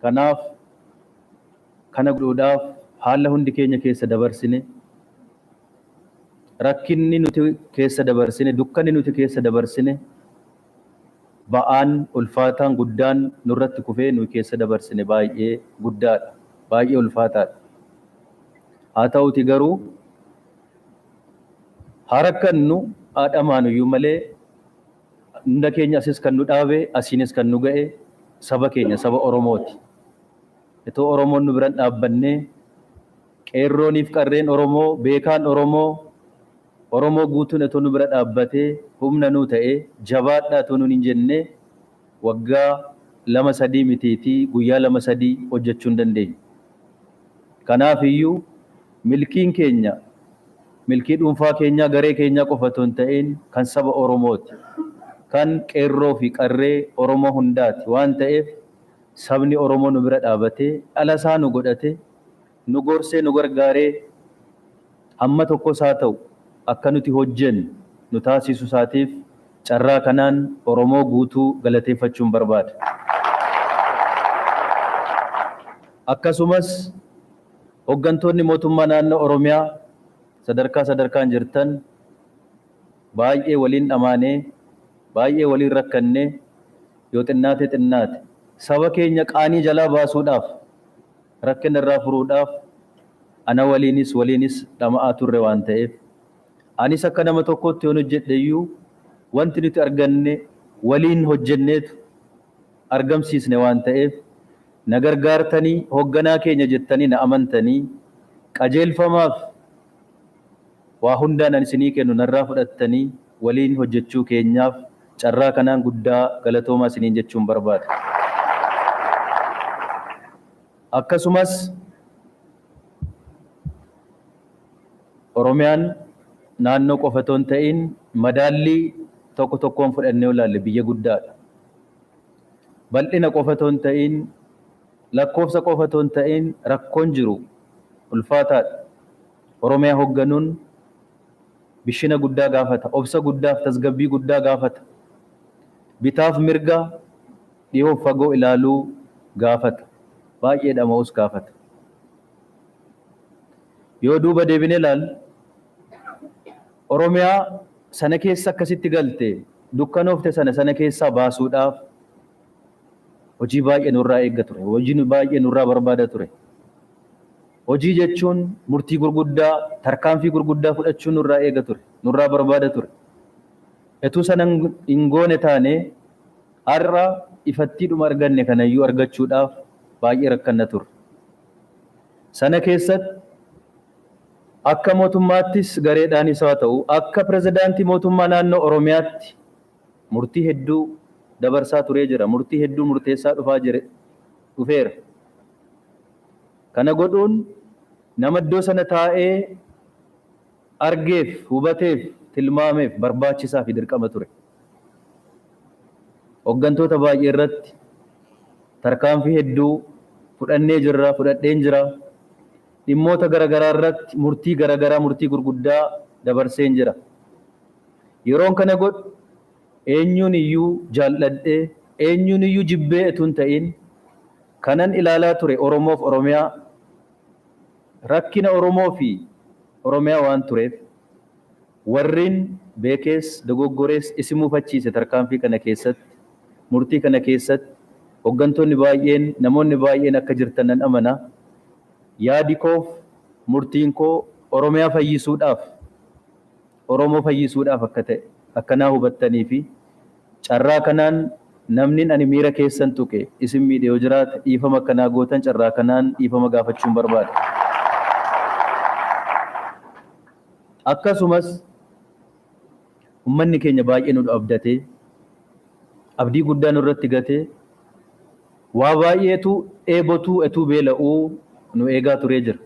Kanaaf kana godhuudhaaf haala hundi keenya keessa dabarsine, rakkinni nuti keessa dabarsine, dukkanni nuti keessa dabarsine, ba'aan ulfaataan guddaan nurratti kufee nuyi keessa dabarsine baay'ee guddaadha. Baay'ee ulfaataadha. Haa ta'uti garuu haa rakkannu haa dhamaanuyyuu malee hunda keenya asis kan nu dhaabe asiinis kan nu ga'e saba keenya saba Oromooti. Itoo Oromoon nu biran dhaabbannee qeerrooniif qarreen Oromoo beekaan Oromoo Oromoo guutuun itoo nu bira dhaabbatee humna nuu ta'ee jabaadhaa itoo nuun hin jennee waggaa 2 3 mitiitii guyyaa 2 3 hojjechuu hin dandeenyu. Kanaaf iyyuu milkiin keenya milkii dhuunfaa keenyaa garee keenyaa qofa otoo hin ta'in kan saba Oromooti. Kan qeerroo fi qarree Oromoo hundaati waan ta'eef sabni Oromoo nu bira dhaabatee dhala isaa nu godhatee nu gorsee nu gargaaree hamma tokkos haa ta'u akka nuti hojjennu nu taasisu isaatiif carraa kanaan Oromoo guutuu galateeffachuun barbaada. Akkasumas hoggantoonni mootummaa naannoo Oromiyaa sadarkaa sadarkaan jirtan baay'ee waliin dhamaanee baay'ee waliin rakkannee yoo xinnaate xinnaate saba keenya qaanii jalaa baasuudhaaf rakkina irraa furuudhaaf ana waliinis waliinis dhama'aa turre waan ta'eef anis akka nama tokkootti yoon hojjedhe iyyuu wanti nuti arganne waliin hojjenneetu argamsiisne waan ta'eef na gargaartanii hogganaa keenya jettanii na amantanii qajeelfamaaf waa hundaan ani isinii kennu narraa fudhattanii waliin hojjechuu keenyaaf carraa kanaan guddaa galatoomaa isiniin jechuun barbaada. Akkasumas Oromiyaan naannoo qofa otoo hin ta'in madaallii tokko tokkoon fudhannee ilaalle biyya guddaadha. Bal'ina qofa otoo hin ta'in lakkoofsa qofa otoo hin ta'in rakkoon jiru ulfaataadha. Oromiyaa hoogganuun bishina guddaa gaafata, obsa guddaaf tasgabbii guddaa gaafata. Bitaaf mirga dhiyoof fagoo ilaaluu gaafata. Baay'ee dhama'us gaafata. Yoo duuba deebinee ilaalle Oromiyaa sana keessa akkasitti galte dukkanoofte sana sana keessaa baasuudhaaf hojii baay'ee nurraa eegga ture. Hojii baay'ee nurraa barbaada ture. Hojii jechuun murtii gurguddaa, tarkaanfii gurguddaa fudhachuu nurraa eega ture. Nurraa barbaada ture. Etuu sana hin goone taane har'a ifattiidhuma arganne kanayyuu argachuudhaaf baay'ee rakkanna ture. Sana keessatti akka mootummaattis gareedhaanis haa ta'u akka pirezidaantii mootummaa naannoo Oromiyaatti murtii hedduu dabarsaa turee jira. Murtii hedduu murteessaa dhufaa jire dhufeera. Kana godhuun nama iddoo sana taa'ee argeef, hubateef, tilmaameef barbaachisaa fi dirqama ture. Hoggantoota baay'ee irratti tarkaanfii hedduu fudhannee jirra, fudhadheen jira. Dhimmoota garaagaraa irratti murtii garaagaraa, murtii gurguddaa dabarseen jira. Yeroon kana godhu eenyuun iyyuu jaalladhee, eenyuun iyyuu jibbee utuu hin ta'in kanan ilaalaa ture Oromoof Oromiyaa rakkina Oromoo fi Oromiyaa waan tureef warreen beekees dogoggorees isin mufachiise tarkaanfii kana keessatti murtii kana keessatti hoggantoonni baay'een namoonni baay'een akka jirtan nan amana. Yaadi koof murtiin koo Oromiyaa fayyisuudhaaf Oromoo fayyisuudhaaf akka ta'e akkanaa hubattanii fi carraa kanaan namni ani miira keessan tuqe isin miidhe yoo jiraate dhiifama akkanaa gootan carraa kanaan dhiifama gaafachuun barbaada. Akkasumas ummanni keenya baay'ee nu abdatee abdii guddaa nurratti gatee waa baay'eetu dheebotuu etuu beela'uu nu eegaa turee jira.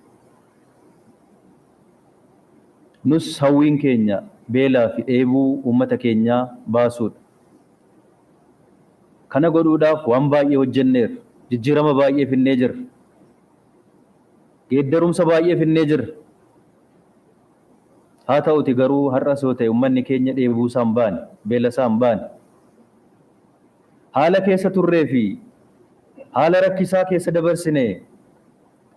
Nus hawwiin keenya beelaa fi dheebuu uummata keenyaa baasuudha. Kana godhuudhaaf waan baay'ee hojjenneerra. Jijjiirama baay'ee finnee jirra. Geeddarumsa baay'ee finnee jirra. Haa ta'uti garuu har'as yoo ta'e uummanni keenya dheebuu isaa hin baane, beela isaa hin baane. Haala keessa turree fi haala rakkisaa keessa dabarsine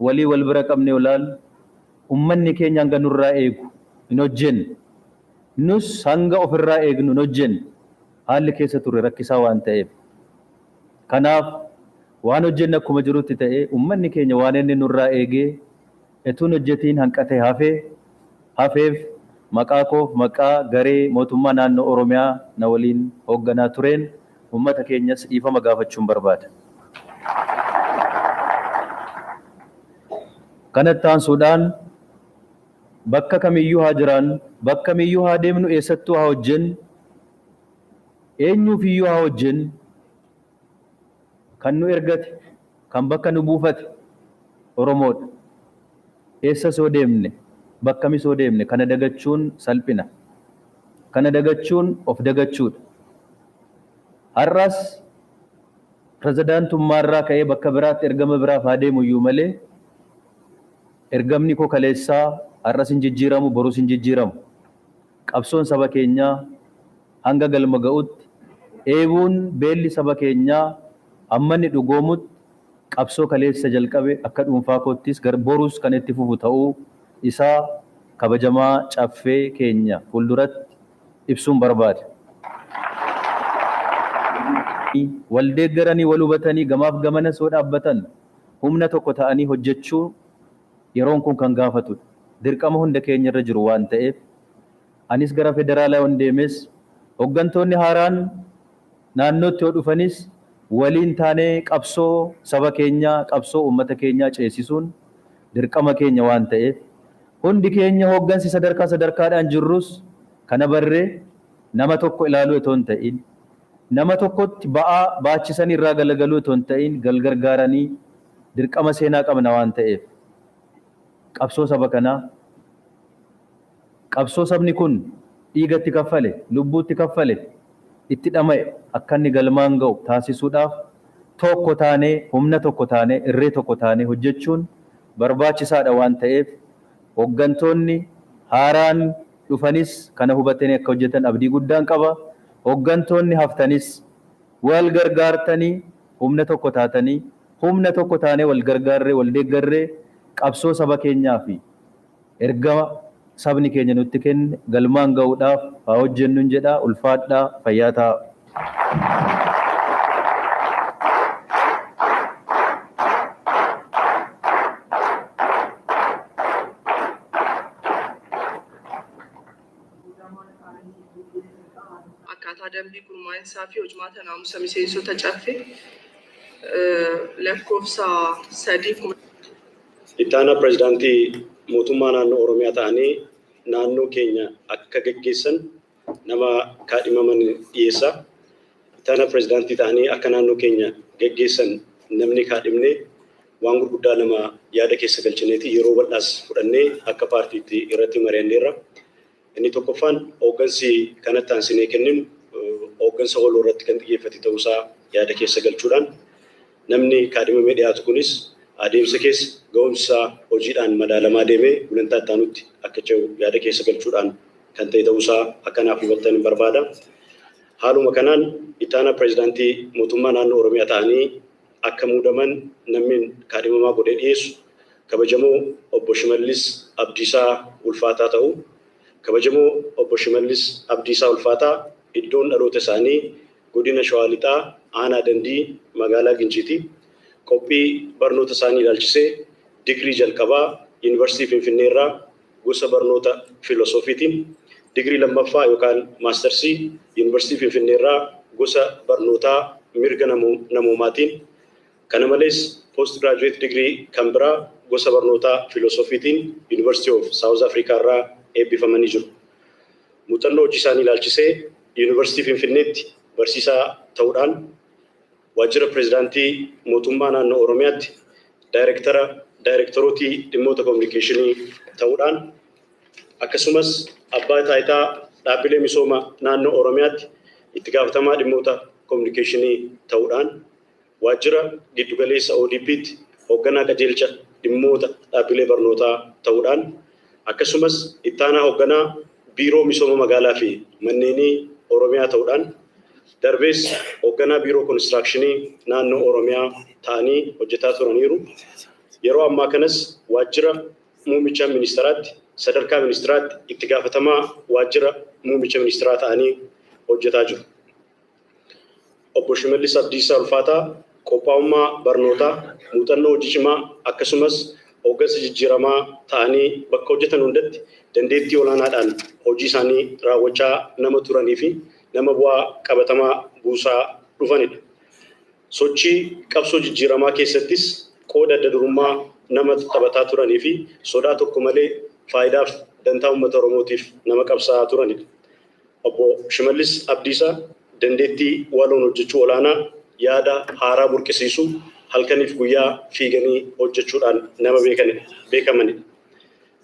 walii wal bira qabne olaal ummanni keenya hanga nurraa eegu hin hojjenne. Nus hanga ofirraa eegnu hin hojjenne. Haalli keessa turre rakkisaa waan ta'eef. Kanaaf waan hojjenne akkuma jirutti ta'ee ummanni keenya waan inni nurraa eegee etuun hojjetiin hanqatee hafee hafeef maqaa koof maqaa garee mootummaa naannoo Oromiyaa na waliin hoogganaa tureen uummata keenyas dhiifama gaafachuun barbaada. Kanatti aansuudhaan bakka kamiyyuu haa jiraannu, bakka kamiyyuu haa deemnu, eessattuu haa hojjennu, eenyuufiyyuu haa hojjennu, kan nu ergate, kan bakka nu buufate Oromoodha. Eessas yoo deemne, bakka kamis yoo deemne kana dagachuun salphina. Kana dagachuun of dagachuudha. Har'as pirezidaantummaarraa ka'ee bakka biraatti ergama biraaf haa deemu iyyuu malee ergamni koo kaleessaa har'as hin jijjiiramu, borus hin jijjiiramu. Qabsoon saba keenyaa hanga galma ga'utti, dheebuun beelli saba keenyaa hamma inni dhugoomutti qabsoo kaleessa jalqabe akka dhuunfaa koottis borus kan itti fufu ta'uu isaa kabajamaa caffee keenya fuulduratti ibsuun barbaada. Wal deeggaranii, wal hubatanii, gamaaf gamanas yoo dhaabbatan humna tokko ta'anii hojjechuu yeroon kun kan gaafatudha. Dirqama hunda keenya irra jiru waan ta'eef anis gara federaalaa yoon deemes, hooggantoonni haaraan naannootti yoo dhufanis, waliin taanee qabsoo saba keenyaa, qabsoo uummata keenyaa ceesisuun dirqama keenya waan ta'eef hundi keenya hooggansi sadarkaa sadarkaadhaan jirrus kana barree nama tokko ilaaluu otoo hin ta'in, nama tokkotti ba'aa baachisanii irraa galagaluu otoo hin ta'in, gal gargaaranii dirqama seenaa qabna waan ta'eef qabsoo saba kanaa, qabsoo sabni kun dhiigatti kaffale, lubbuutti kaffale, itti dhama'e akka inni galmaan ga'u taasisuudhaaf tokko taanee, humna tokko taanee, irree tokko taanee hojjechuun barbaachisaadha waan ta'eef hooggantoonni haaraan dhufanis kana hubatanii akka hojjetan abdii guddaan qaba. Hooggantoonni haftanis wal gargaartanii, humna tokko taatanii, humna tokko taanee, wal gargaarree, wal deeggarree qabsoo saba keenyaa fi ergama sabni keenya nutti kenne galmaan ga'uudhaaf haa hojjennuun jedha. Ulfaadhaa, fayyaa ta'a. Akkaataa dambii gurmaa'insaa fi hojmaata naamusa miseensota Caffee lakkoofsa 3 Itti aanaa pirezidaantii mootummaa naannoo Oromiyaa ta'anii naannoo keenya akka geggeessan nama kaadhimaman dhiyeessa. Itti aanaa pirezidaantii ta'anii akka naannoo keenya geggeessan namni kaadhimne waan gurguddaa lama yaada keessa galchineeti yeroo bal'aas fudhannee akka paartiitti irratti mari'anneerra. Inni tokkoffaan, hooggansi kanatti aansinee kenninu hooggansa waloo irratti kan xiyyeeffate ta'uusaa yaada keessa galchuudhaan, namni kaadhimamee dhiyaatu kunis adeemsa keessa ga'umsa hojiidhaan madaalamaa deemee gulantaa itti aanutti akka ce'u yaada keessa galchuudhaan kan ta'e ta'uusaa akkanaaf hubattan hin barbaada. Haaluma kanaan itti aanaa pirezidaantii mootummaa naannoo Oromiyaa ta'anii akka muudaman namni kaadhimamaa godhee dhiyeessu kabajamoo obbo Shimallis Abdiisaa Ulfaataa ta'u. Kabajamoo obbo Shimallis Abdiisaa Ulfaataa iddoon dhaloota isaanii godina Shawaa Lixaa, aanaa Dandii, magaalaa Ginciiti. Qophii barnoota isaanii ilaalchisee digirii jalqabaa Yuunivarsiitii Finfinnee irraa gosa barnoota fiilosoofiitiin, digirii lammaffaa yookaan maastarsii Yuunivarsiitii Finfinnee irraa gosa barnootaa mirga namoomaatiin, kana malees post graduate digirii kan biraa gosa barnootaa fiilosoofiitiin University of South Africa irraa eebbifamanii jiru. Muuxannoo hojii isaanii ilaalchisee Yuunivarsiitii Finfinneetti barsiisaa ta'uudhaan, waajjira pirezidaantii mootummaa naannoo Oromiyaatti daayirektara daayirektarootii dhimmoota kominikeeshinii ta'uudhaan, akkasumas abbaa taayitaa dhaabbilee misooma naannoo Oromiyaatti itti gaafatamaa dhimmoota kominikeeshinii ta'uudhaan, waajjira giddugaleessa ODP'tti hoogganaa qajeelcha dhimmoota dhaabbilee barnootaa ta'uudhaan, akkasumas ittaanaa hoogganaa biiroo misooma magaalaa fi manneenii Oromiyaa ta'uudhaan Darbees hoogganaa biiroo koonistiraakshini naannoo Oromiyaa ta'anii hojjetaa turaniiru. Yeroo ammaa kanas waajjira muummicha ministeeraatti sadarkaa ministeeraatti itti gaafatamaa waajjira muummicha ministeeraa ta'anii hojjetaa jiru. Obbo Shimallis Abdiisaa Ulfaataa qophaa'ummaa barnootaa, muuxannoo hojii cimaa akkasumas hooggansa jijjiiramaa ta'anii bakka hojjetan hundatti dandeettii olaanaadhaan hojii isaanii raawwachaa nama turanii fi nama bu'aa qabatamaa buusaa dhufanidha. Sochii qabsoo jijjiiramaa keessattis qooda adda durummaa nama taphataa turanii fi sodaa tokko malee faayidaaf dantaa uummata Oromootiif nama qabsaa'aa turanidha. Obbo Shimallis Abdiisaa dandeettii waloon hojjechuu olaanaa, yaada haaraa burqisiisuu, halkaniif guyyaa fiiganii hojjechuudhaan nama beekamanidha.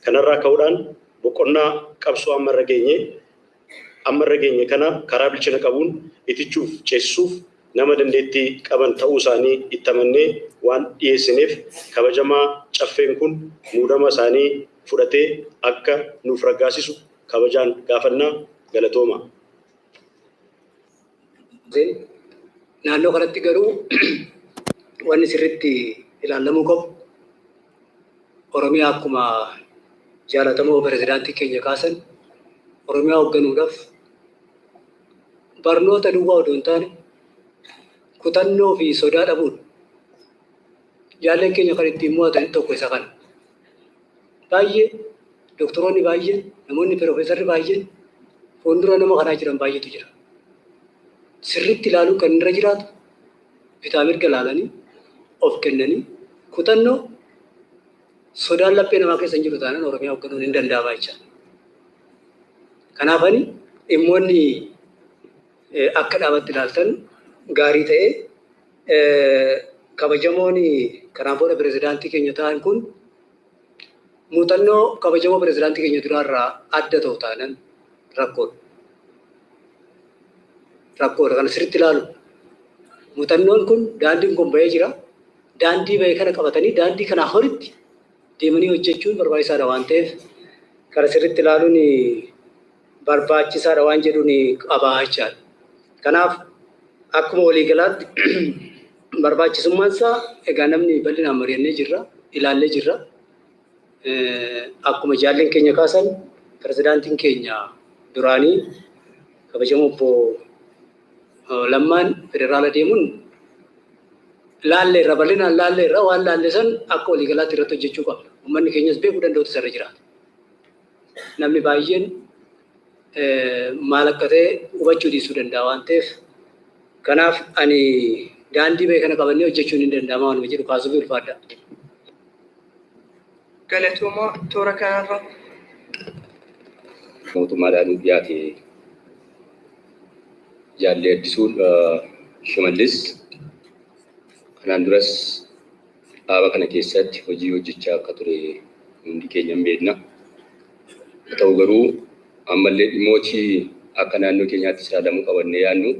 Kanarraa ka'uudhaan boqonnaa qabsoo ammarra geenye kana karaa bilchina qabuun itichuuf ceesisuuf nama dandeettii qaban ta'uu isaanii itti amannee waan dhiyeessineef, kabajamaa caffeen kun muudama isaanii fudhatee akka nuuf raggaasisu kabajaan gaafannaa. Galatooma. Naannoo kanatti garuu wanni sirriitti ilaalamuu qabu, Oromiyaa akkuma jaalatamoo pirezidaantii keenya kaasan, Oromiyaa hoogganuudhaaf barnoota duwwaa odoo hin taane kutannoo fi sodaa dhabuun jaalleen keenya kan ittiin mo'atan tokko isa kana. Baay'ee doktoroonni baay'een, namoonni piroofeesarri baay'een fuuldura nama kanaa jiran baay'eetu jira. Sirriitti ilaaluu kan irra jiraatu, bitaa mirga ilaalanii of kennanii kutannoo sodaan laphee namaa keessa hin jiru taanaan Oromiyaa hoogganuun hin danda'ama jechaadha. Kanaaf ani dhimmoonni akka dhaabatti ilaaltan gaarii ta'ee, kabajamoon kanaan booda pirezidaantii keenya ta'an kun muuxannoo kabajamoo pirezidaantii keenya duraarraa adda ta'u taanan rakkoodha. Rakkoodha, kana sirriitti ilaalu. Muuxannoon kun, daandiin kun bahee jira. Daandii bahee kana qabatanii daandii kanaa olitti deemanii hojjechuun barbaachisaadha waan ta'eef, kana sirriitti ilaaluun barbaachisaadha waan jedhuun qabaa jechaadha. Kanaaf akkuma waliigalaatti barbaachisummaan isaa egaa namni bal'inaan mari'annee jirra, ilaallee jirra. Akkuma jaalleen keenya kaasan, pirezidaantiin keenya duraanii kabajamoo obbo Lammaan federaala deemuun laallee irra bal'inaan laallee irra waan laalle san akka waliigalaatti irratti hojjechuu qabna. Uummanni keenyas beekuu danda'utu isarra jiraata. Namni baay'een maal akka ta'e hubachuu dhiisuu danda'a waan ta'eef, kanaaf ani daandii ba'e kana qabannee hojjechuun hin danda'ama waanuma jedhu kaasuuf ulfaadha. Galatoomaa, toora kanarra. Mootummaadhaan dhiyaate jaallee Addisuun Shimallis kanaan duras dhaaba kana keessatti hojii hojjechaa akka ture hundi keenya hin beekna. Haa ta'u garuu ammallee dhimmooti akka naannoo keenyaatti ilaalamuu qabannee yaadnu,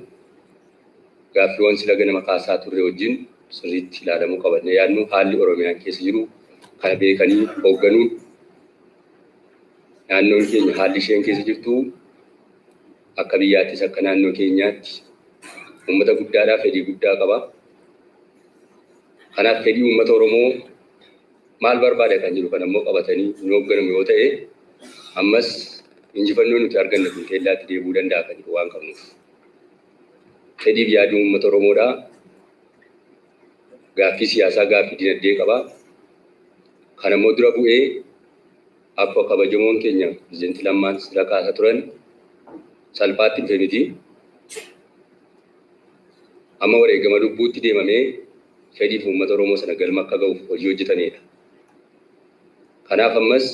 gaaffiiwwan sila ganama kaasaa turre wajjin sirriitti ilaalamuu qabannee yaadnu, haalli Oromiyaan keessa jiru kana beekanii hoogganuun, naannoon keenya haalli isheen keessa jirtu akka biyyaattis akka naannoo keenyaatti uummata guddaadhaaf fedhii guddaa qaba. Kanaaf fedhii uummata Oromoo maal barbaada kan jiru kan ammoo qabatanii hin hoogganamu yoo ta'e, ammas injifannoo nuti arganne kun teellaatti deebi'uu danda'a kan jedhu waan qabnuuf. Fedhiif yaaduu uummata Oromoodhaa gaaffii siyaasaa, gaaffii dinagdee qaba. Kan ammoo dura bu'ee akkuma kabajamoon keenya pirezidaantii Lammaan sila kaasaa turan salphaatti dhufe miti. Amma wareegama lubbuutti deemamee fedhiif uummata Oromoo sana galma akka ga'uuf hojii hojjetanidha. Kanaaf ammas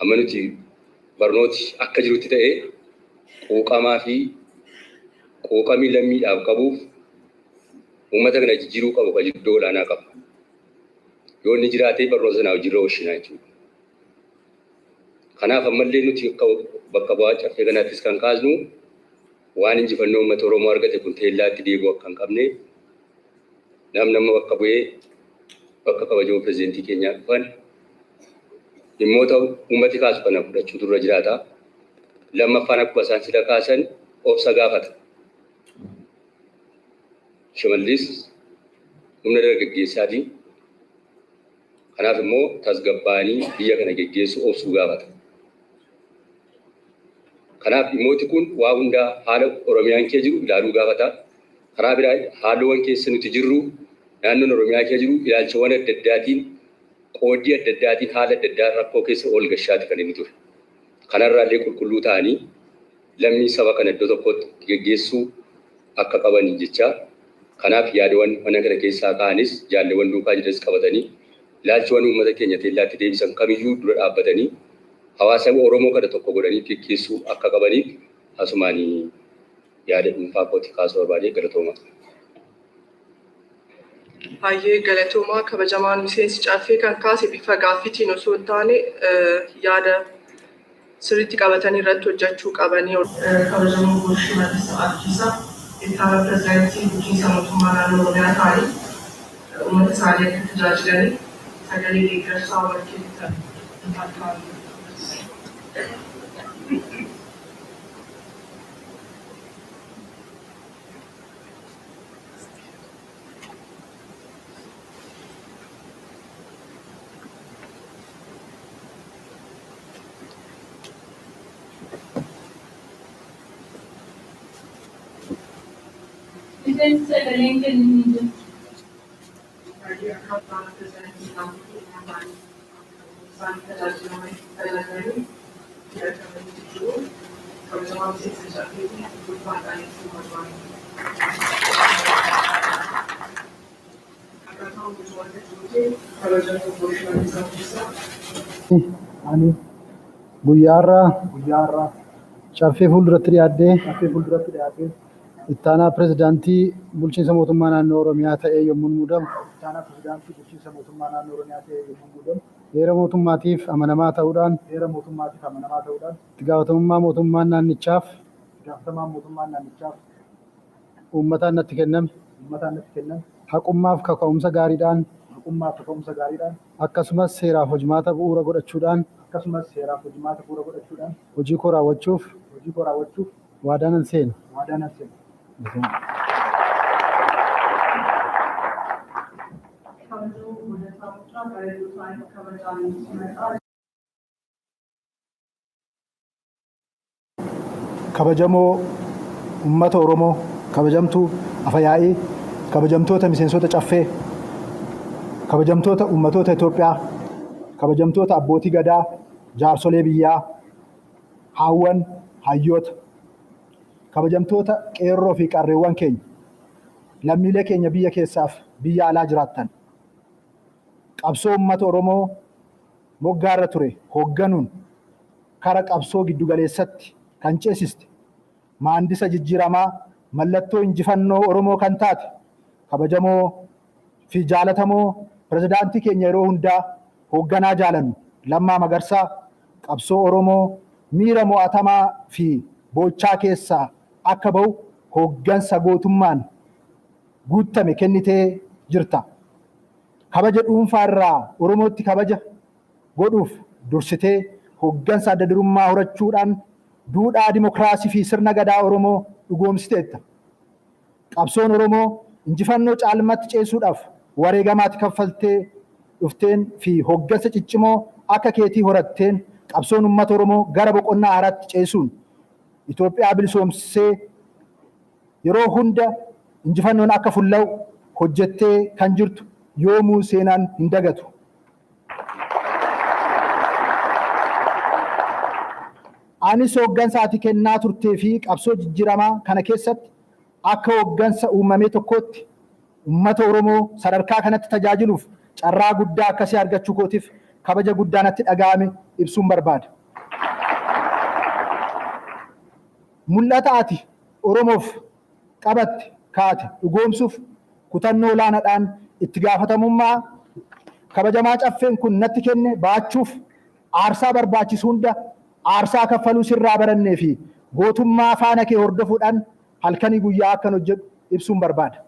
amma nuti barnooti akka jirutti ta'e, quuqamaa fi quuqamii lammiidhaaf qabuuf uummata kana jijjiiruu qabu kan iddoo olaanaa qaba. Yoo inni jiraate barnoota sanaa hojiirra oolchina jechuudha. Kanaaf ammallee nuti akka bakka bu'aa caffee kanaattis kan kaasnu, waan injifannoo uummata Oromoo argate kun teellaatti deebi'uu akka hin qabne, namni amma bakka bu'ee bakka kabajamoo pirezidaantii keenyaa dhufan dhimmoota uummati kaasu kana fudhachuutu irra jiraata. Lammaffaan akkuma isaan sila kaasan obsa gaafata. Shimallis humna dargaggeessaati. Kanaaf immoo tasgabbaa'anii biyya kana geggeessuu obsuu gaafata. Kanaaf dhimmooti kun waa hundaa haala Oromiyaan kee jiru ilaaluu gaafata. Karaa biraa haalawwan keessa nuti jirru, naannoon Oromiyaa kee jiru, ilaalchawwan adda addaatiin, qooddii adda addaatiin, haala adda addaa rakkoo keessa ol gashaati kan inni ture. Kanarraallee qulqulluu ta'anii lammii saba kana iddoo tokkotti geggeessuu akka qaban jecha. Kanaaf yaadawwan mana kana keessaa ka'anis, jaalleewwan duukaa jiranis qabatanii, ilaalchawwan uummata keenya teellaatti deebisan kamiyyuu dura dhaabbatanii hawaasa Oromoo kana tokko godhanii geggeessuu akka qabaniif asumaanii yaada dhuunfaa kootii kaasuu barbaadee, galatooma. Baay'ee galatoomaa. Kabajamaan miseensi caffee kan kaase bifa gaaffiitiin osoo hin taane yaada sirriitti qabatanii irratti hojjechuu qabanii. Kabajamoo Obbo Shimallis Abdiisaa itti aanaa pirezidaantii bulchiinsa mootummaa naannoo Oromiyaa ta'anii uummata isaanii akka tajaajilanii sagalee deeggarsaa wal kennitan harkaan. Miseensi sagaleen kennu hin jiru. Baay'ee akka itti pirezidaantii naannoo keenyaa ta'anii isaan tajaajilanii filatamanii jiru. Kabajamaa miseensa caffeetiin ulfaadhaan ibsuu barbaadu. Akkaataa hojii wanta jiruutiin kabajamoo Obbo Shimallis Abdiisaa. Ani guyyaa har'aa caffee fuulduratti dhiyaadhee ittaanaa pirezidaantii bulchiinsa mootummaa naannoo Oromiyaa ta'ee yommuu muudamu, heera mootummaatiif amanamaa ta'uudhaan, itti gaafatamummaa mootummaan naannichaaf uummataan natti kenname haqummaaf kaka'umsa gaariidhaan, akkasumas seeraaf hojmaata bu'uura godhachuudhaan hojii koo raawwachuuf waadaa nan seena. Kabajamoo Godhataa Mucaa bareedduu isaanii kabajaan maqaa. Kabajamoo uummata Oromoo, kabajamtuu afayaa'ii, kabajamtoota miseensota caffee, kabajamtoota uummatoota Itoophiyaa, kabajamtoota abbootii gadaa, jaarsolee biyyaa, haawwan, hayyoota, kabajamtoota qeerroo fi qarreewwan keenya, lammiilee keenya biyya keessaaf biyya alaa jiraattan, qabsoo uummata Oromoo moggaarra ture hoogganuun kara qabsoo giddugaleessatti kan ceesiste, maandisa jijjiiramaa, mallattoo injifannoo Oromoo kan taate, kabajamoo fi jaalatamoo pirezidaantii keenya yeroo hundaa, hoogganaa jaalannu Lammaa Magarsaa, qabsoo Oromoo miira mo'atamaa fi boochaa keessaa akka ba'u hooggansa gootummaan guuttame kennitee jirta. Kabaja dhuunfaa irraa Oromootti kabaja godhuuf dursitee hooggansa adda durummaa horachuudhaan duudhaa dimokiraasii fi sirna gadaa Oromoo dhugoomsiteetta. Qabsoon Oromoo injifannoo caalmatti ceesuudhaaf wareegamaatti kaffaltee dhufteen fi hooggansa ciccimoo akka keetii horatteen qabsoon uummata Oromoo gara boqonnaa haaraatti ceesuun Itoophiyaa bilisoomsee yeroo hunda injifannoon akka fulla'u hojjettee kan jirtu yoomuu seenaan hin dagatu. Anis hooggansa ati kennaa turtee fi qabsoo jijjiiramaa kana keessatti akka hooggansa uumamee tokkootti uummata Oromoo sadarkaa kanatti tajaajiluuf carraa guddaa akkasii argachuu kootiif kabaja guddaa natti dhaga'ame ibsuun barbaada. Mul'ata ati Oromoof qabatte kaate dhugoomsuuf kutannoo olaanaadhaan itti gaafatamummaa kabajamaa caffeen kun natti kenne baachuuf aarsaa barbaachisu hunda aarsaa kaffaluu sirraa barannee fi gootummaa faana kee hordofuudhaan halkanii guyyaa akkan hojjedhu ibsuun barbaada.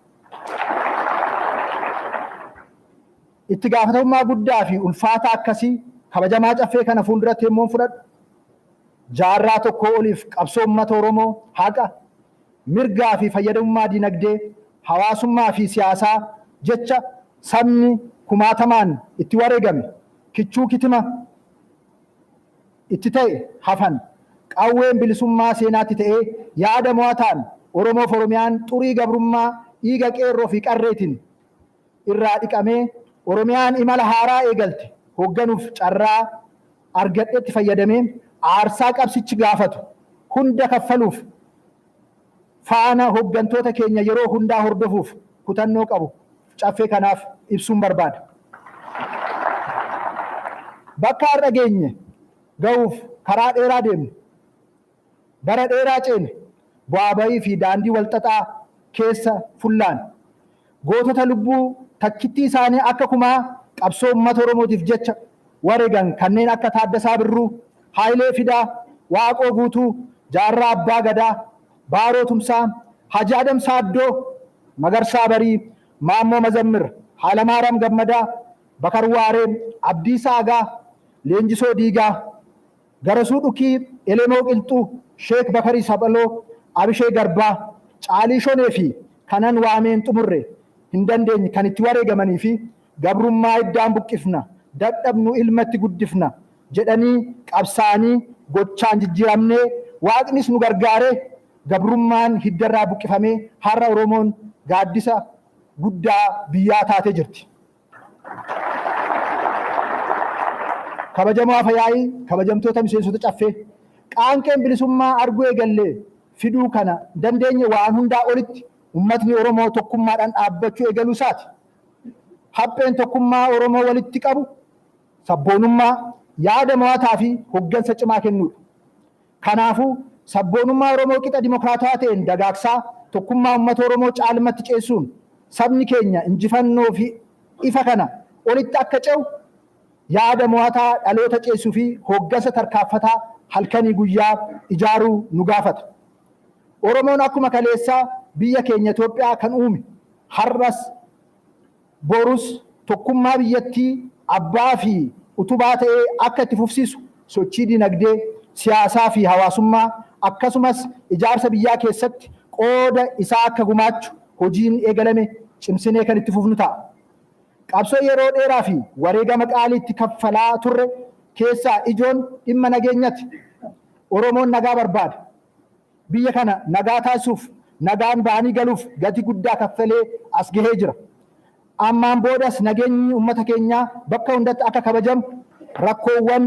Itti gaafatamummaa guddaa fi ulfaataa akkasii kabajamaa caffee kana fuulduratti yemmuu fudhadhu, jaarraa tokko oliif qabsoo uummata Oromoo haqa, mirgaa fi fayyadamummaa dinagdee, hawaasummaa fi siyaasaa jecha sabni kumaatamaan itti wareegame kichuu kitima itti ta'e hafan qawween bilisummaa seenaatti ta'ee yaada mo'ataan Oromoof Oromiyaan xurii gabrummaa dhiiga qeerroo fi qarreetiin irraa dhiqamee Oromiyaan imala haaraa eegalte hoogganuuf carraa argadhetti fayyadamee aarsaa qabsichi gaafatu hunda kaffaluuf faana hooggantoota keenya yeroo hundaa hordofuuf kutannoo qabu caffee kanaaf ibsuun barbaada. Bakka har'a geenye ga'uuf karaa dheeraa deemne, bara dheeraa ceene, bu'aa bayii fi daandii walxaxaa keessa fullaan gootota lubbuu takkittii isaanii akka kumaa qabsoo uummata Oromootiif jecha wareegan kanneen akka Taaddasaa Birruu, Haayilee Fidaa, Waaqoo Guutuu, Jaarraa Abbaa Gadaa, Baaroo Tumsaa, Haji Adam Saaddoo, Magarsaa Barii, Maammoo Mazammir, Haalamaaram Gammadaa, Bakar Waaree, Abdiisaa Agaa, Leenjisoo Diigaa, Garasuu Dhukii, Elemoo Qilxuu, Sheek Bakarii Saphaloo, Abishee Garbaa, Caalii Shonee fi kanan waameen xumurre hin dandeenye kan itti wareegamanii fi gabrummaa hiddaan buqqifna, dadhabnu ilmatti guddifna jedhanii qabsaa'anii gochaan jijjiiramnee Waaqnis nu gargaaree gabrummaan hiddarraa buqqifamee har'a Oromoon gaaddisa guddaa biyyaa taatee jirti. Kabajamoo Afayaa'ii, kabajamtoota miseensota caffee, qaanqeen bilisummaa arguu eegallee fiduu kana dandeenye waan hundaa olitti ummatni Oromoo tokkummaadhaan dhaabbachuu eegaluu isaati. Hapheen tokkummaa Oromoo walitti qabu sabboonummaa, yaada mo'ataa fi hoggansa cimaa kennuudha. Kanaafuu sabboonummaa Oromoo qixa dimokiraatawaa ta'een dagaagsaa tokkummaa uummata Oromoo caalmatti ceessuun sabni keenya injifannoo fi ifa kana olitti akka ce'u yaada mo'ataa dhaloota ceessuu fi hoggansa tarkaanfataa halkanii guyyaa ijaaruu nu gaafata. Oromoon akkuma kaleessaa biyya keenya Itoophiyaa kan uume har'as borus tokkummaa biyyattii abbaa fi utubaa ta'ee akka itti fufsiisu sochii dinagdee, siyaasaa fi hawaasummaa akkasumas ijaarsa biyyaa keessatti qooda isaa akka gumaachu hojiin eegalame cimsinee kan itti fufnu ta'a. Qabsoo yeroo dheeraa fi wareegama qaalii itti kaffalaa turre keessaa ijoon dhimma nageenyati. Oromoon nagaa barbaada. Biyya kana nagaa taasisuuf nagaan ba'anii galuuf gatii guddaa kaffalee as gahee jira. Ammaan boodas nageenyi uummata keenyaa bakka hundatti akka kabajamu rakkoowwan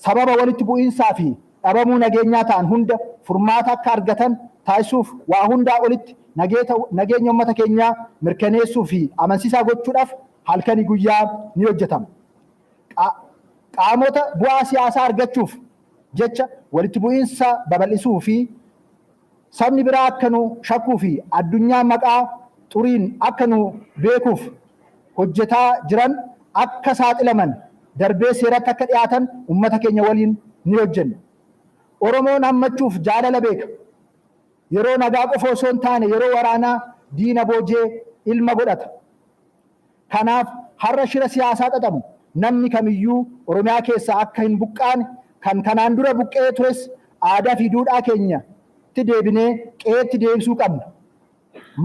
sababa walitti bu'iinsaa fi dhabamuu nageenyaa ta'an hunda furmaata akka argatan taasisuuf waa hundaa olitti nageenya uummata keenyaa mirkaneessuu fi amansiisaa gochuudhaaf halkanii guyyaa ni hojjetama. Qaamota bu'aa siyaasaa argachuuf jecha walitti bu'iinsa babal'isuu fi sabni biraa akka nu shakkuu fi addunyaa maqaa xuriin akka nu beekuuf hojjetaa jiran akka saaxilaman darbee seeratti akka dhiyaatan uummata keenya waliin ni hojjenna. Oromoon hammachuuf jaalala beeka. Yeroo nagaa qofa osoo hin taane yeroo waraanaa diina boojee ilma godhata. Kanaaf har'a shira siyaasaa xaxamu namni kamiyyuu Oromiyaa keessaa akka hin buqqaane kan kanaan dura buqqee tures aadaa fi duudhaa keenyatti deebinee qe'eetti deebisuu qabna.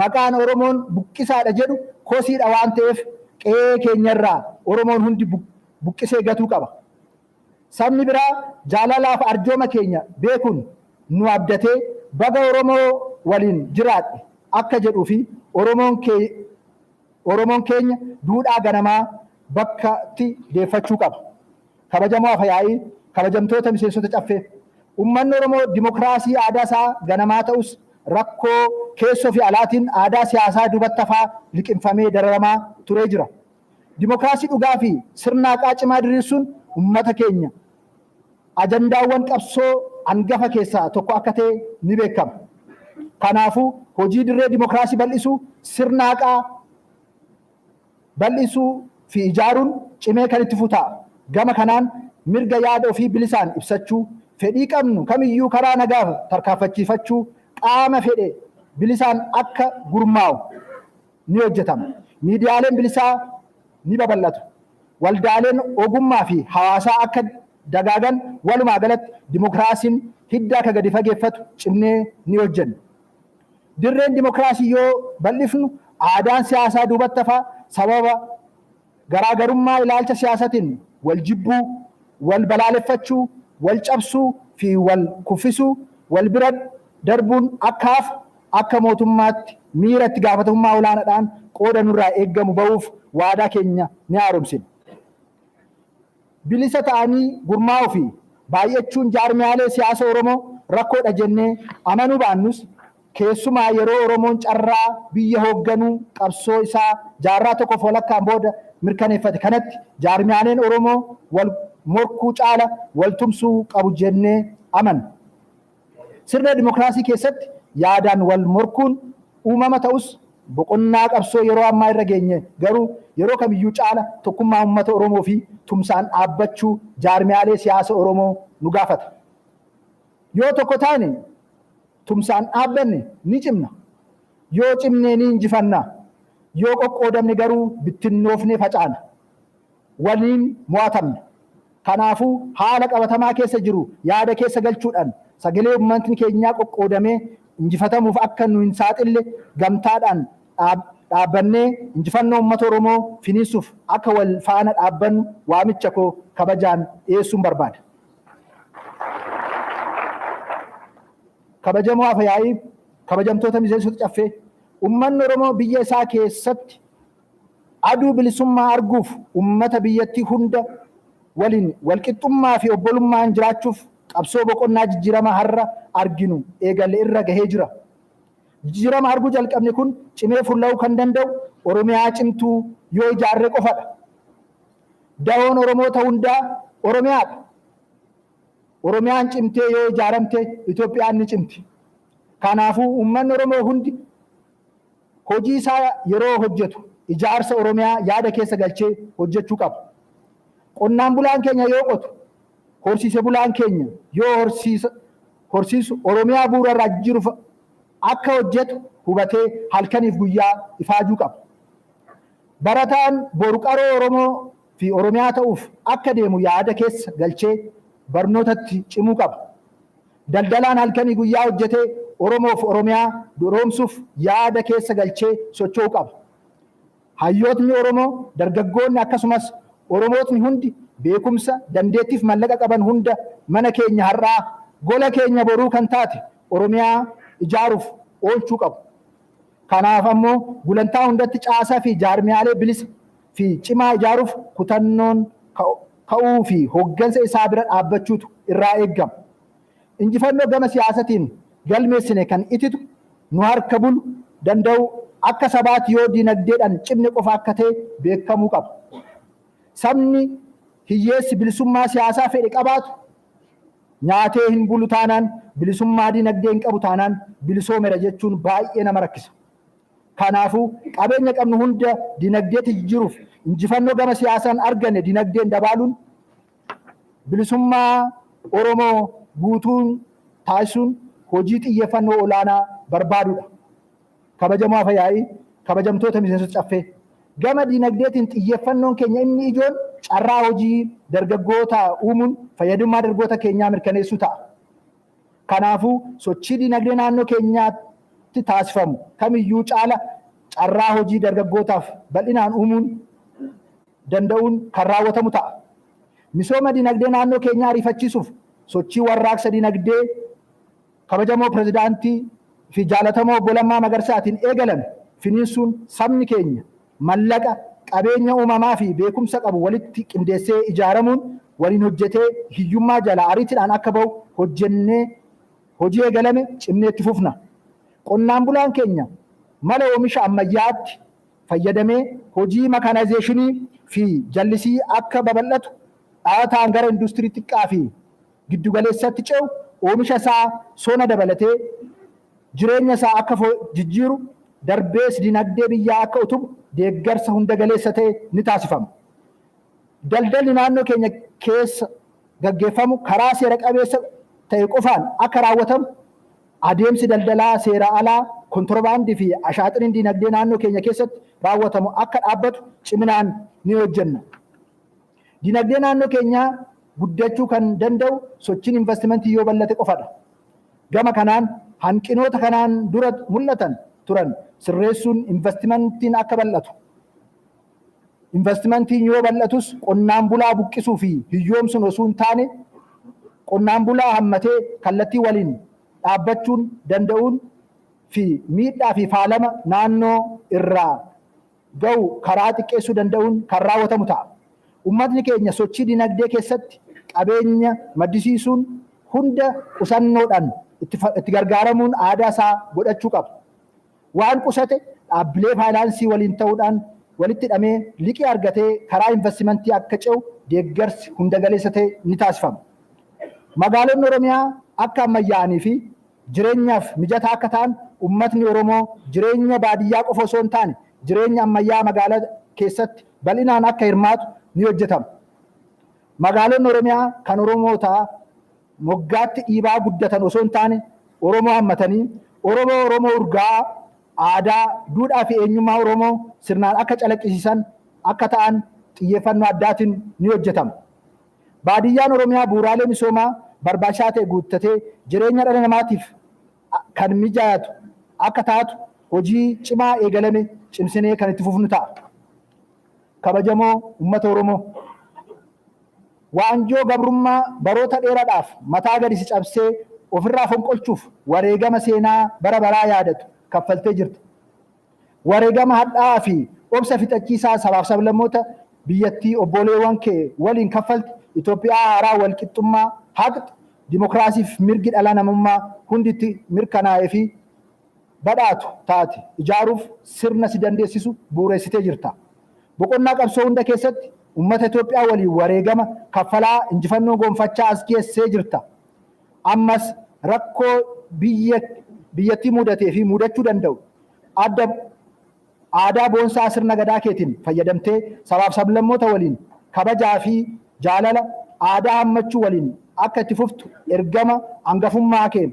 Maqaan Oromoon buqqisaadha jedhu kosiidha waan ta'eef qe'ee keenyarraa Oromoon hundi buqqisee gatuu qaba. Sabni biraa jaalalaaf arjooma keenya beekuun nu abdatee baga Oromoo waliin jiraadhe akka jedhuu fi Oromoon keenya duudhaa ganamaa bakkatti deeffachuu qaba. Kabajamoo Afayaa'ii, kabajamtoota miseensota caffee. Uummanni Oromoo dimokiraasii aadaa isaa ganamaa ta'us rakkoo keessoo fi alaatiin aadaa siyaasaa duubatti hafaa liqimfamee dararamaa turee jira. Dimokiraasii dhugaa fi sirna haqaa cimaa diriirsuun uummata keenya ajandaawwan qabsoo hangafa keessaa tokko akka ta'e ni beekama. Kanaafuu hojii dirree dimokiraasii bal'isuu, sirna haqaa bal'isuu fi ijaaruun cimee kan itti fufu ta'a. Gama kanaan mirga yaada ofii bilisaan ibsachuu, fedhii qabnu kamiyyuu karaa nagaa tarkaanfachiifachuu, qaama fedhe bilisaan akka gurmaa'u ni hojjetama. Miidiyaaleen bilisaa ni babal'atu. Waldaaleen ogummaa fi hawaasaa akka dagaagan walumaa galatti dimokiraasiin hidda akka gadi fageeffatu cimnee ni hojjenna. Dirreen dimokiraasii yoo bal'ifnu aadaan siyaasaa duubatti hafaa sababa garaagarummaa ilaalcha siyaasatiin wal jibbuu, wal balaaleffachuu, wal cabsuu fi wal kuffisuu wal bira darbuun akka hafu akka mootummaatti miira itti gaafatamummaa olaanaadhaan qooda nurraa eeggamu bahuuf waadaa keenya ni haaromsina. Bilisa ta'anii gurmaa'uu fi baay'achuun jaarmiyaalee siyaasa Oromoo rakkoodha jennee amanuu baannus, keessumaa yeroo Oromoon carraa biyya hoogganuu qabsoo isaa jaarraa tokkoof walakkaan booda mirkaneeffate kanatti jaarmiyaaleen Oromoo wal morkuu caala wal tumsuu qabu jennee amanna. Sirna dimokiraasii keessatti yaadaan wal morkuun uumama ta'us, boqonnaa qabsoo yeroo ammaa irra geenye garuu yeroo kamiyyuu caala tokkummaa uummata Oromoo fi tumsaan dhaabbachuu jaarmiyaalee siyaasa Oromoo nu gaafata. Yoo tokko taane, tumsaan dhaabbanne ni cimna. Yoo cimne ni injifanna. Yoo qoqqoodamne garuu bittinnoofnee facaana. Waliin mo'atamna. Kanaafuu haala qabatamaa keessa jiru yaada keessa galchuudhaan sagalee uummatni keenyaa qoqqoodamee injifatamuuf akka nu hin saaxille gamtaadhaan dhaabbannee injifannoo uummata Oromoo finiinsuuf akka wal faana dhaabbannu waamicha koo kabajaan dhiyeessuun barbaada. Kabajamoo Afa-yaa'ii, kabajamtoota miseensota Caffee, uummanni Oromoo biyya isaa keessatti aduu bilisummaa arguuf, uummata biyyattii hunda waliin walqixxummaa fi obbolummaan jiraachuuf qabsoo boqonnaa jijjiirama har'a arginu eegale irra gahee jira. Jijjiirama arguu jalqabne kun cimee fulla'uu kan danda'u Oromiyaa cimtuu yoo ijaarre qofadha. Dahoon Oromoota hundaa Oromiyaadha. Oromiyaan cimtee yoo ijaaramte Itoophiyaan ni cimti. Kanaafuu uummanni Oromoo hundi hojii isaa yeroo hojjetu ijaarsa Oromiyaa yaada keessa galchee hojjechuu qaba. Qonnaan bulaan keenya yoo qotu, horsiise bulaan keenya yoo horsiisu Oromiyaa bu'uura irraa jijjiiruuf akka hojjetu hubatee halkaniif guyyaa ifaajuu qaba. Barataan boru qaroo Oromoo fi Oromiyaa ta'uuf akka deemu yaada keessa galchee barnootatti cimuu qaba. Daldalaan halkanii guyyaa hojjetee Oromoof Oromiyaa duroomsuuf yaada keessa galchee socho'uu qaba. Hayyootni Oromoo, dargaggoonni akkasumas Oromootni hundi beekumsa, dandeettiif mallaqa qaban hunda mana keenya har'aa, gola keenya boruu kan taate Oromiyaa ijaaruuf oolchuu qabu. Kanaaf ammoo gulantaa hundatti caasaa fi jaarmiyaalee bilisa fi cimaa ijaaruuf kutannoon ka'uu fi hooggansa isaa bira dhaabbachuutu irraa eeggama. Injifannoo gama siyaasatiin galmeessine kan ititu, nu harka bulu danda'u akka sabaatti yoo dinagdeedhaan cimne qofa akka ta'e beekamuu qaba. Sabni hiyyeessi bilisummaa siyaasaa fedhe qabaatu nyaatee hin bulu taanaan, bilisummaa dinagdee hin qabu taanaan, bilisoomera jechuun baay'ee nama rakkisa. Kanaafuu qabeenya qabnu hunda dinagdeetti jijjiiruuf injifannoo gama siyaasaan arganne dinagdeen dabaaluun bilisummaa Oromoo guutuun taasisuun hojii xiyyeeffannoo olaanaa barbaadudha. Kabajamoo Afa-yaa'ii, kabajamtoota miseensota Caffee, gama dinagdeetiin xiyyeeffannoon keenya inni ijoon carraa hojii dargaggoota uumuun fayyadummaa dargaggoota keenyaa mirkaneessuu ta'a. Kanaafuu sochii dinagdee naannoo keenyaatti taasifamu kamiyyuu caala carraa hojii dargaggootaaf bal'inaan uumuun danda'uun kan raawwatamu ta'a. Misooma dinagdee naannoo keenyaa ariifachiisuuf sochii warraaqsa dinagdee kabajamoo pirezidaantii fi jaalatamoo Obbo Lammaa Magarsaatiin eegalame finiinsuun sabni keenya mallaqa, qabeenya uumamaa fi beekumsa qabu walitti qindeessee ijaaramuun waliin hojjetee hiyyummaa jalaa ariitiidhaan akka bahu hojjennee hojii eegalame cimnee itti fufna. Qonnaan bulaan keenya mala oomisha ammayyaatti fayyadamee hojii makaanaayizeeshinii fi jallisii akka babal'atu, dhaataan gara industirii xiqqaa fi giddugaleessatti ce'u, oomisha isaa sona dabalatee jireenya isaa akka jijjiiru, darbees dinagdee biyyaa akka utubu deeggarsa hunda galeessa ta'e ni taasifama. Daldalli naannoo keenya keessa gaggeeffamu karaa seera qabeessa ta'e qofaan akka raawwatamu, adeemsi daldalaa seera alaa, kontorbaandii fi ashaaxiriin dinagdee naannoo keenya keessatti raawwatamu akka dhaabbatu ciminaan ni hojjenna. Dinagdee naannoo keenyaa guddachuu kan danda'u sochiin investimentii yoo bal'ate qofadha. Gama kanaan Hanqinoota kanaan dura mul'atan turan sirreessuun investimentiin akka bal'atu. Investimentiin yoo bal'atus qonnaan bulaa buqqisuu fi hiyyoomsuun osoo hin taane, qonnaan bulaa hammatee kallattii waliin dhaabbachuun danda'uun fi miidhaa fi faalama naannoo irraa ga'u karaa xiqqeessuu danda'uun kan raawwatamu ta'a. Uummatni keenya sochii dinagdee keessatti qabeenya maddisiisuun hunda qusannoodhaan itti gargaaramuun aadaa isaa godhachuu qaba. Waan qusate dhaabbilee faayinaansii waliin ta'uudhaan walitti hidhamee liqii argatee karaa investimentii akka ce'u deeggarsi hunda galeessa ta'e ni taasifama. Magaalonni Oromiyaa akka ammayyaa'anii fi jireenyaaf mijataa akka ta'an, uummatni Oromoo jireenya baadiyyaa qofa osoo hin taane jireenya ammayyaa magaalaa keessatti bal'inaan akka hirmaatu ni hojjetama. Magaalonni Oromiyaa kan Oromootaa moggaatti dhiibaa guddatan osoo hin taane, Oromoo hammatanii, Oromoo Oromoo urgaa, aadaa, duudhaa fi eenyummaa Oromoo sirnaan akka calaqqisiisan akka ta'an xiyyeeffannoo addaatiin ni hojjetama. Baadiyyaan Oromiyaa bu'uuraalee misoomaa barbaachisaa ta'e guuttatee jireenya dhala namaatiif kan mijaatu akka taatu hojii cimaa eegalame cimsinee kan itti fufnu ta'a. Kabajamoo uummata Oromoo, waanjoo gabrummaa baroota dheeraadhaaf mataa gadi si cabsee ofirraa fonqolchuuf wareegama seenaa bara baraa yaadatu kaffaltee jirta. Wareegama hadhaa'aa fi obsa fixachiisaa sabaaf sablammoota biyyattii obboleewwan kee waliin kaffalte Itoophiyaa haaraa walqixxummaa, haqni, dimokiraasii fi mirgi dhala namummaa hundi itti mirkanaa'ee fi badhaatu taate ijaaruuf sirna si dandeessisu bu'uureessitee jirta. Boqonnaa qabsoo hunda keessatti uummata Itoophiyaa waliin wareegama kaffalaa injifannoo gonfachaa as geessee jirta. Ammas rakkoo biyyattii mudatee fi mudachuu danda'u adda aadaa boonsaa sirna gadaa keetiin fayyadamtee sabaaf sablammoota waliin kabajaa fi jaalala aadaa hammachuu waliin akka itti fuftu ergama hangafummaa kee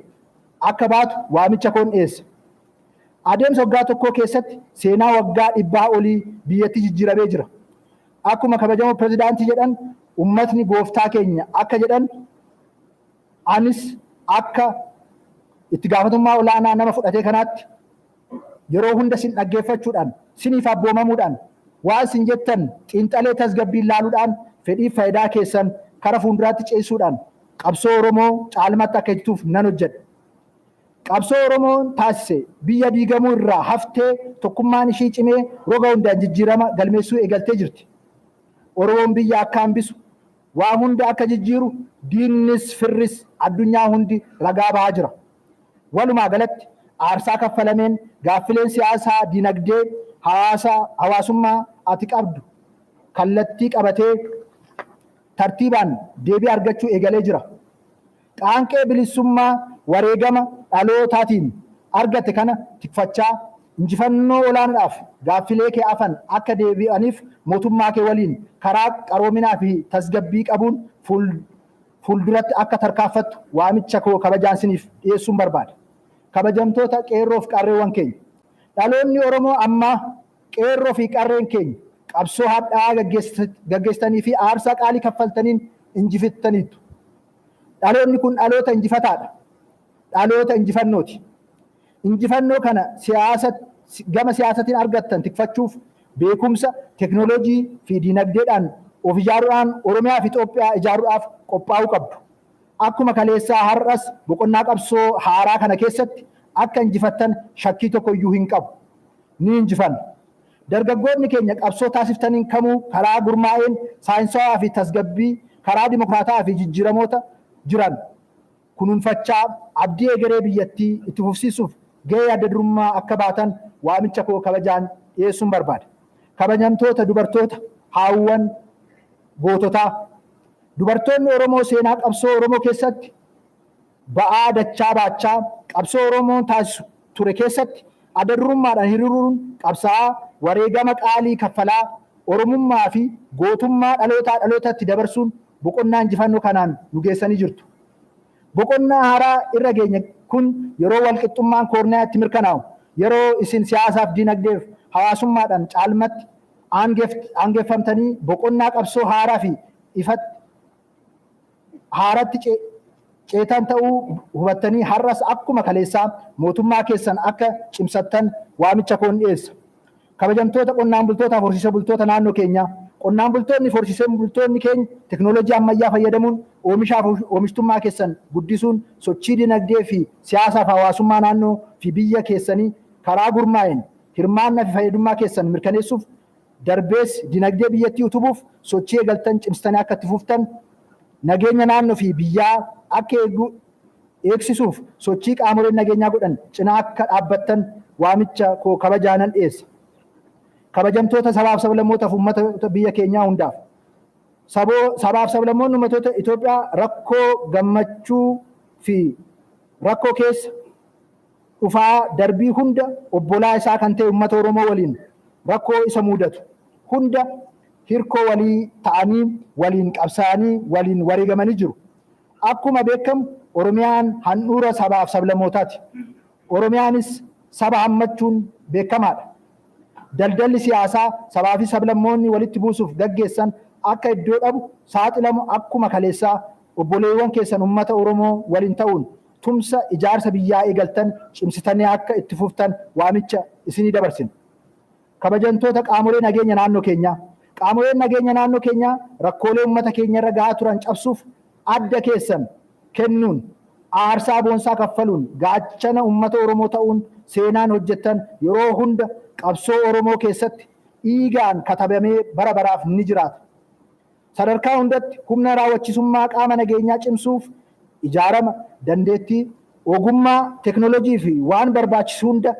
akka baatu waamicha koon dhiyeessa. Adeemsa waggaa tokkoo keessatti seenaa waggaa 100 olii biyyattii jijjiiramee jira. Akkuma kabajamoo pirezidaantii jedhan, uummatni gooftaa keenya akka jedhan, anis akka itti gaafatamummaa olaanaa nama fudhatee kanaatti yeroo hunda sin dhaggeeffachuudhaan, siniif abboomamuudhaan, waan sin jettan xiinxalee tasgabbiin laaluudhaan, fedhii faayidaa keessan kara fuulduraatti ceesisuudhaan qabsoo Oromoo caalmatti akka ejjituuf nan hojjedha. Qabsoo Oromoon taasise biyya diigamuu irraa haftee tokkummaan ishii cimee roga hundaan jijjiirama galmeessuu eegaltee jirti. Oromoon biyya akka hambisu, waa hunda akka jijjiiru diinnis firris addunyaa hundi ragaa bahaa jira. Walumaa galatti aarsaa kaffalameen gaaffileen siyaasaa, dinagdee, hawaasummaa ati qabdu kallattii qabatee tartiibaan deebii argachuu eegalee jira. Qaanqee bilisummaa wareegama dhalootaatiin argate kana tikfachaa injifannoo olaanaadhaaf gaaffilee kee hafan akka deebi'aniif mootummaa kee waliin karaa qaroominaa fi tasgabbii qabuun fuulduratti akka tarkaanfattu waamicha koo kabajaan siniif dhiyeessuun barbaada. Kabajamtoota qeerroo fi qarreewwan keenya. Dhaloonni Oromoo ammaa, qeerroo fi qarreen keenya, qabsoo hadhaa'aa gaggeessitanii fi aarsaa qaalii kaffaltaniin injifattaniitu. Dhaloonni kun dhaloota injifataadha. Dhaloota injifannooti. Injifannoo kana siyaasa gama siyaasatiin argattan tikfachuuf beekumsa, teknooloojii fi dinagdeedhaan of ijaaruudhaan Oromiyaa fi Itoophiyaa ijaaruudhaaf qophaa'uu qabdu. Akkuma kaleessaa har'as boqonnaa qabsoo haaraa kana keessatti akka injifattan shakkii tokko iyyuu hin qabu. Ni injifanna. Dargaggoonni keenya qabsoo taasiftaniin kamuu karaa gurmaa'een, saayinsawaa fi tasgabbii, karaa dimokiraataa fi jijjiiramoota jiran kunuunfachaa abdii egeree biyyattii itti fufsiisuuf gahee adda durummaa akka baatan waamicha koo kabajaan dhiyeessuun barbaada. Kabajamtoota dubartoota, haawwan goototaa. Dubartoonni Oromoo seenaa qabsoo Oromoo keessatti ba'aa dachaa baachaa qabsoo Oromoon taasisu ture keessatti adda durummaadhaan hiriiruun qabsaa'aa, wareegama qaalii kaffalaa, Oromummaa fi gootummaa dhalootaa dhalootatti dabarsuun boqonnaa injifannoo kanaan nu geessanii jirtu. Boqonnaa haaraa irra geenye kun yeroo walqixxummaan koorniyaa itti mirkanaa'u, yeroo isin siyaasaaf, dinagdeef, hawaasummaadhaan caalmatti aangeeffamtanii boqonnaa qabsoo haaraa fi ifatti haaratti ceetan ta'uu hubattanii har'as akkuma kaleessaa mootummaa keessan akka cimsattan waamicha koon dhiyeessa. Kabajamtoota qonnaan bultootaaf horsiisee bultoota naannoo keenyaa, qonnaan bultoonni fi horsiisee bultoonni keenya teknoolojii ammayyaa fayyadamuun oomishaaf oomishtummaa keessan guddisuun sochii dinagdee fi siyaasaaf hawaasummaa naannoo fi biyya keessanii karaa gurmaa'een hirmaannaa fi fayyadummaa keessan mirkaneessuuf, darbees dinagdee biyyattii utubuuf sochii eegaltan cimsitanii akka itti fuftan, nageenya naannoo fi biyyaa akka eegsisuuf sochii qaamoleen nageenyaa godhan cinaa akka dhaabbattan waamicha koo kabajaanan dhiyeessa. Kabajamtoota sabaaf sablammootaaf uummata biyya keenyaa hundaaf. Sabaaf sablammoonni uummatoota Itoophiyaa rakkoo gammachuu fi rakkoo keessa dhufaa darbii hunda obbolaa isaa kan ta'e uummata Oromoo waliin rakkoo isa mudatu hunda hirkoo walii ta'anii, waliin qabsaa'anii, waliin wareegamanii jiru. Akkuma beekamu Oromiyaan handhuura sabaaf sablammootaati. Oromiyaanis saba hammachuun beekamaadha. Daldalli siyaasaa sabaa fi sablammoonni walitti buusuuf gaggeessan akka iddoo dhabu saaxilamu akkuma kaleessaa obboleewwan keessan uummata Oromoo waliin ta'uun tumsa ijaarsa biyyaa eegaltan cimsitanii akka itti fuftan waamicha isinii dabarsina. Kabajamtoota qaamolee nageenya naannoo keenyaa. Qaamoleen nageenya naannoo keenyaa rakkoolee uummata keenya irra gahaa turan cabsuuf adda keessan kennuun, aarsaa boonsaa kaffaluun, gaachana uummata Oromoo ta'uun seenaan hojjettan yeroo hunda qabsoo Oromoo keessatti dhiigaan katabamee bara baraaf ni jiraata. Sadarkaa hundatti humna raawwachiisummaa qaama nageenyaa cimsuuf ijaarama, dandeettii, ogummaa, teknoolojii fi waan barbaachisu hunda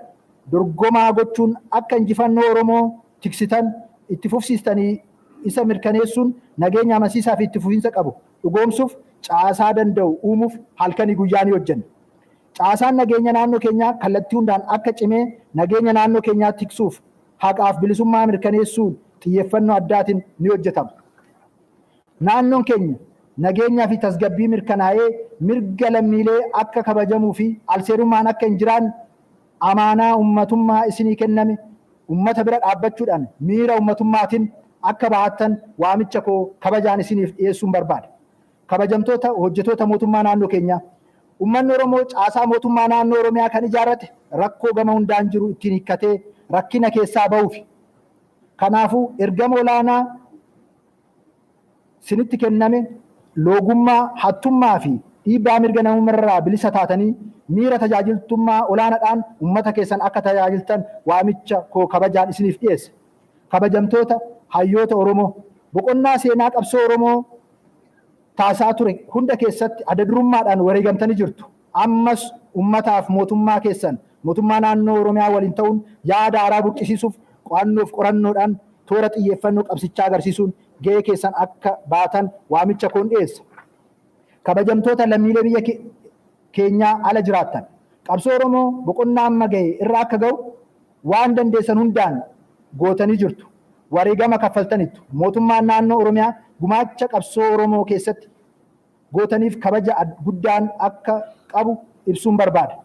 dorgomaa gochuun akka injifannoo Oromoo tiksitan itti fufsiistanii isa mirkaneessuun nageenya amansiisaa fi itti fufiinsa qabu dhugoomsuuf caasaa danda'u uumuuf halkanii guyyaa ni hojjenna. Caasaan nageenya naannoo keenyaa kallattii hundaan akka cimee nageenya naannoo keenyaa tiksuuf haqaaf bilisummaa mirkaneessuun xiyyeeffannoo addaatiin ni hojjetama. Naannoon keenya nageenyaa fi tasgabbii mirkanaa'ee mirga lammiilee akka kabajamuu fi alseerummaan akka hin jiraanne amaanaa uummatummaa isinii kenname uummata bira dhaabbachuudhaan miira ummatummaatiin akka bahattan waamicha koo kabajaan isiniif dhiyeessuun barbaada. Kabajamtoota hojjetoota mootummaa naannoo keenyaa, uummanni Oromoo caasaa mootummaa naannoo Oromiyaa kan ijaarrate rakkoo gama hundaan jiru ittiin hiikkatee rakkina keessaa bahuufi. Kanaafuu ergama olaanaa sinitti kenname loogummaa, hattummaa fi dhiibbaa mirga namummaa bilisa taatanii miira tajaajiltummaa olaanaadhaan uummata keessan akka tajaajiltan waamicha koo kabajaan isiniif dhiyeessa. Kabajamtoota hayyoota Oromoo, boqonnaa seenaa qabsoo Oromoo taasisaa ture hunda keessatti adda durummaadhaan wareegamtanii jirtu. Ammas uummataaf mootummaa keessan mootummaa naannoo Oromiyaa waliin ta'uun yaada haaraa burqisiisuuf qo'annoof qorannoodhaan toora xiyyeeffannoo qabsichaa agarsiisuun gahee keessan akka baatan waamicha koon dhiyeessa. Kabajamtoota lammiilee biyya keenyaa ala jiraattan, qabsoo Oromoo boqonnaa amma gahe irra akka gahu waan dandeessan hundaan gootanii jirtu. Wareegama kaffaltanittu. Mootummaan naannoo Oromiyaa gumaacha qabsoo Oromoo keessatti gootaniif kabaja guddaan akka qabu ibsuun barbaada.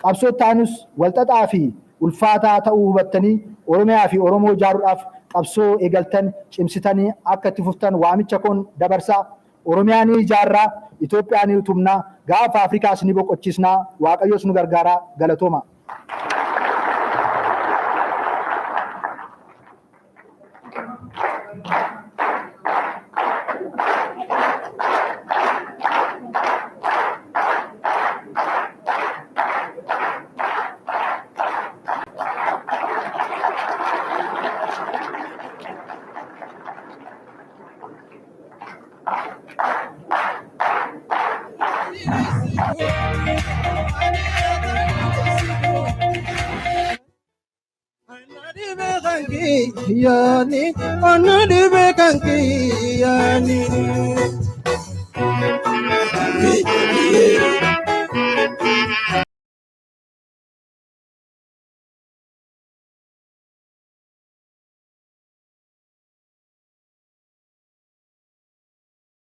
Qabsoo taanus walxaxaa fi ulfaataa ta'uu hubattanii Oromiyaa fi Oromoo ijaaruudhaaf qabsoo eegaltan cimsitanii akka itti fuftan waamicha koon dabarsaa. Oromiyaa ni ijaarraa, Itoophiyaa ni utubnaa, gaafa Afrikaas ni boqochisnaa, Waaqayyos nu gargaaraa, galatooma. Yani, anadi bekanki yani.